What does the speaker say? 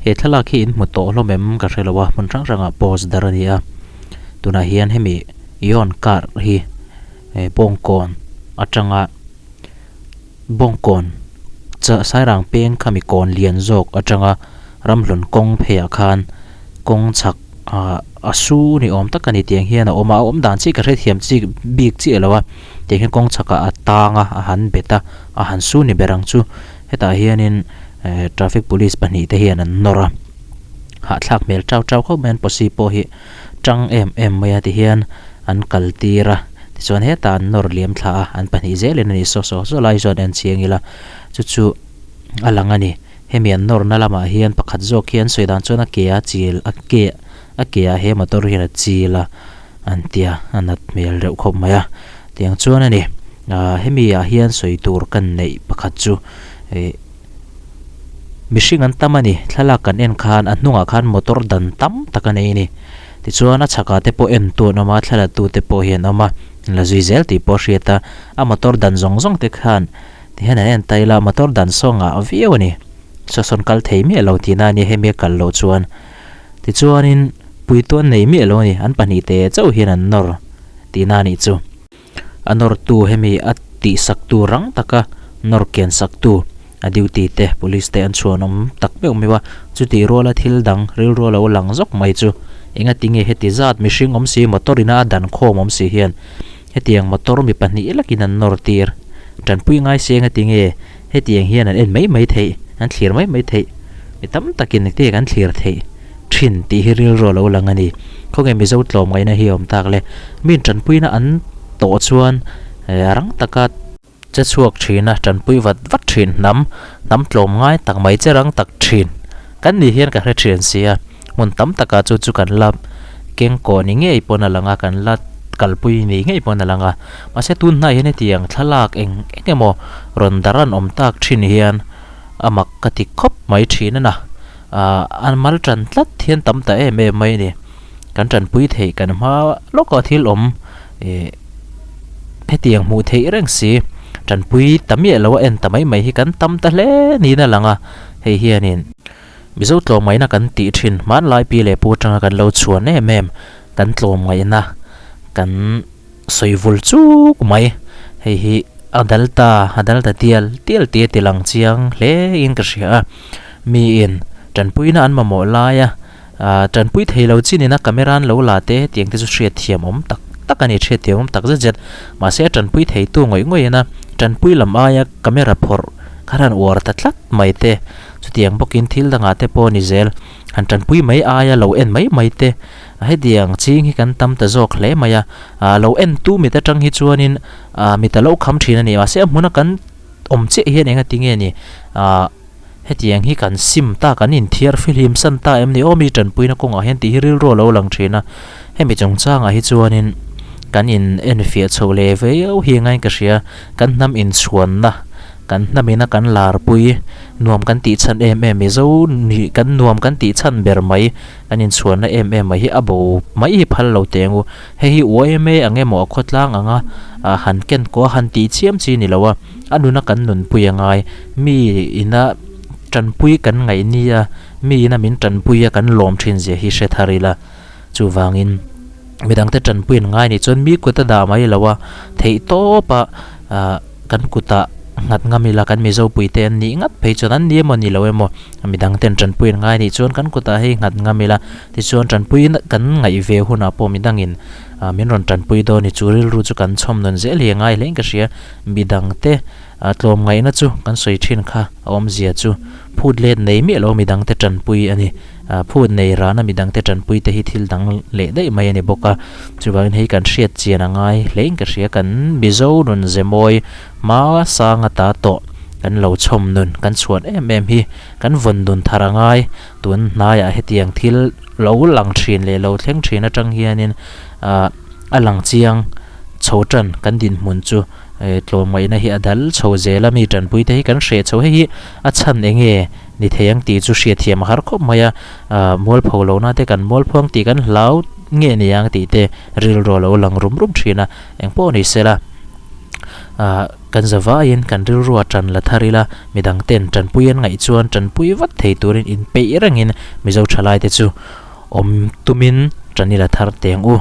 He thlalak hi in hmu tawh hlawm em ka hrelo a hmun hrang hrangah post dar a ni a tunah hian hemi eon car hi eh bawngkawn atanga bawngkawn chah sairang peng khami kawn lian zawk atanga ramhlun kawng pheiah khan kawng chhak ah a su ni awm tak a ni tiang hian a awm a a awm dan chiah ka hrethiam chi bik chiah lo a tiang hian kawng chhakah a tang a a han bet a a han su ni ber ang chu. Hetah hianin eh traffic police pahnih te hian an nawr a hahthlak hmel chau chau khawp mai an posi pawh hi tang em em mai a tihian an kal tir a tichuan hetah an nawr liam thla a an pahnih zelin a ni saw saw saw lai chuan en chiang ila chu chu a lang a ni hemi an nawr na lamah hian pakhat zawk hian sawi dan chuan a ke a chil a ke a ke ah he motor hian a chil a an tia a nat hmel reuh khawp mai a tiang chuan a ni ah hemi ah hian sawi tur kan neih pakhat chu ih mihring an tam a ni thlalak kan en khan a hnungah khan motor dan tam tak a nei a ni tichuan a chhakah te pawh en tu an awm a thla la tu te pawh hi an awm a la zui zel tih pawh a hriat a a motor dan zawng zawng te khan tihian an en ta ila motor dan saw ngah viau a ni saw sawn kal thei miah lo tihna a nia hemi a kal loh chuan. Tichuanin puitu an nei miah lo a ni, an pahnih te chauh hian an nawr tihna a nih chu. A nawrtu hemi a tihsaktu rang taka nawr kiansaktu a duty te police te an chhuanawm tak meuh meuh a, chutih ruala thil dang rilru a lo lang zawk mai chu engati nge heti zat mihring awm si motor ina a dan khawm awm si hian hetiang motor mi pahnih lakin an nawr tir tanpui ngai si engati nge Hetiang hian an en mai mai theih, an thlir mai mai theih, mi tam takin engtin kan thlir theih thin tih hi rilru a lo lang a ni. Khawnge Mizo tlawmngaihna hi a awm tak le? Mi intanpuina an tawh chuan rang taka che chhuak thin a, tanpui vat vat thin hnam, hnam tlawmngai tak mai che rang tak thin kan nih hian ka hre thin si a. Hmun tam takah chu chu kan la keng kawh ni ngei pawn a lang a, kan la kalpui ni ngei pawn a lang a. Mahse tun hnaiah hian hetiang thlalak eng eng emaw rawn dar an awm tak thin hian a mak ka ti khawp mai thin a na. Ahh an mal tan tlat hian tam ta em em mai a ni. Kan tanpui theih kan hma lawkah thil awm ih hetiang hmuh theih reng si tanpui ta miah lo a en ta mai mai hi kan tam ta hle niin a lang a, hei hianin. Mizo tlawmngaihna kan tih thin hmanlai pi leh pu atanga kan lo chhuan em em kan tlawmngaihna kan sawi vul chuk mai. Hei hi a dal ta a dal ta tial tial tih a ti lang chiang hle in ka hria a. Miin tanpuina an mamawh laia ah tanpui thei lo chin ina camera an lo la te hetiang te chu hriat thiam awm tak tak a ni hriat thiam awm tak zet zet. Mahse a tanpui theitu ngawih ngawih ina tanpui lam aia camera phawrh kha han uar ta tlat mai te. Chutiang bawkin thil dangah te pawh ni zel, han tanpui mai aia lo en mai mai te, hetiang ching hi kan tam ta zawk hle mai a, ah lo en tu mit atang hi chuanin ah mit a lo kham thin a ni, mahse a hmuna kan awm chiah hian enga tinge ni ah hetiang hi kan sim ta kan inthiar fihlim san ta em ni aw mi tanpuina kawngah hian tih hi rilru a lo lang thin a, hemi chungchangah hi chuanin kan in enfiah chho leh viau hi angain ka hria, kan hnam inchhuanna. Kan hnamina kan larpui nuam kan tih chhan em em Mizo nih kan nuam kan tih chhan ber mai kan inchhuanna em em mai hi a bo mai hi phal lo teh ang u. Hei hi yma ang emaw a khawtlang anga han ken kaw a han tih chiam chi ni lo a, a nuna kan nunpui a ngai. Mi ina tanpui kan ngaih nia mi ina min tanpui a kan lawm thin zia hi hre thar ila. Chuvangin midangte tanpui an ngai nih chuan mi kut a dah mai lo a, theih tawp a ah kan kutah nghat ngam ila kan Mizo puite an nih ngat phei chuan an ni emaw ni lo emaw midangte an tanpui an ngai nih chuan kan kutah hei nghat ngam ila tichuan tanpui kan ngaih ve hunah pawh midangin ah min rawn tanpui dawn ni chu rilru chu kan chhawm nawn zel hi a ngai hlein ka hria midangte ah tlawmngaihna chu kan sawi thin kha a awmzia chu phut let nei miah lo midangte tanpui a ni. Ah phut nei rana midangte tanpui te hi thil dang leh daih mai a ni bawk a, chuvangin hei kan hriat chian a ngai hlein ka hria kan Mizo nun ze mawi hma sang ata tawh kan lo chhawm nun kan chhuan em em hi kan vawn nun thar a ngai tun hnaiah hetiang thil lo lang thin leh lo thleng thin atang hianin ah a lang chiang chho tan kan dinhmun chu eh tlawmngaihna hi a dal chho zel a mi tanpui te hi kan hreh chho hei hi a chhan eng nge Ni thei ang tih chu hriatthiam a har khawp mai a, ah mualpho lohna te kan mualphuang tih kan hlau nge ni ang tih te rilru a lo lang rum rum thin a, engpawh ni sela ah Kan zavaiin kan rilrua tan la thar ila, midang ten tanpui an ngaih chuan tanpui vat thei turin inpeih rengin Mizo thalaite chu awm tumin tan ila thar teng u.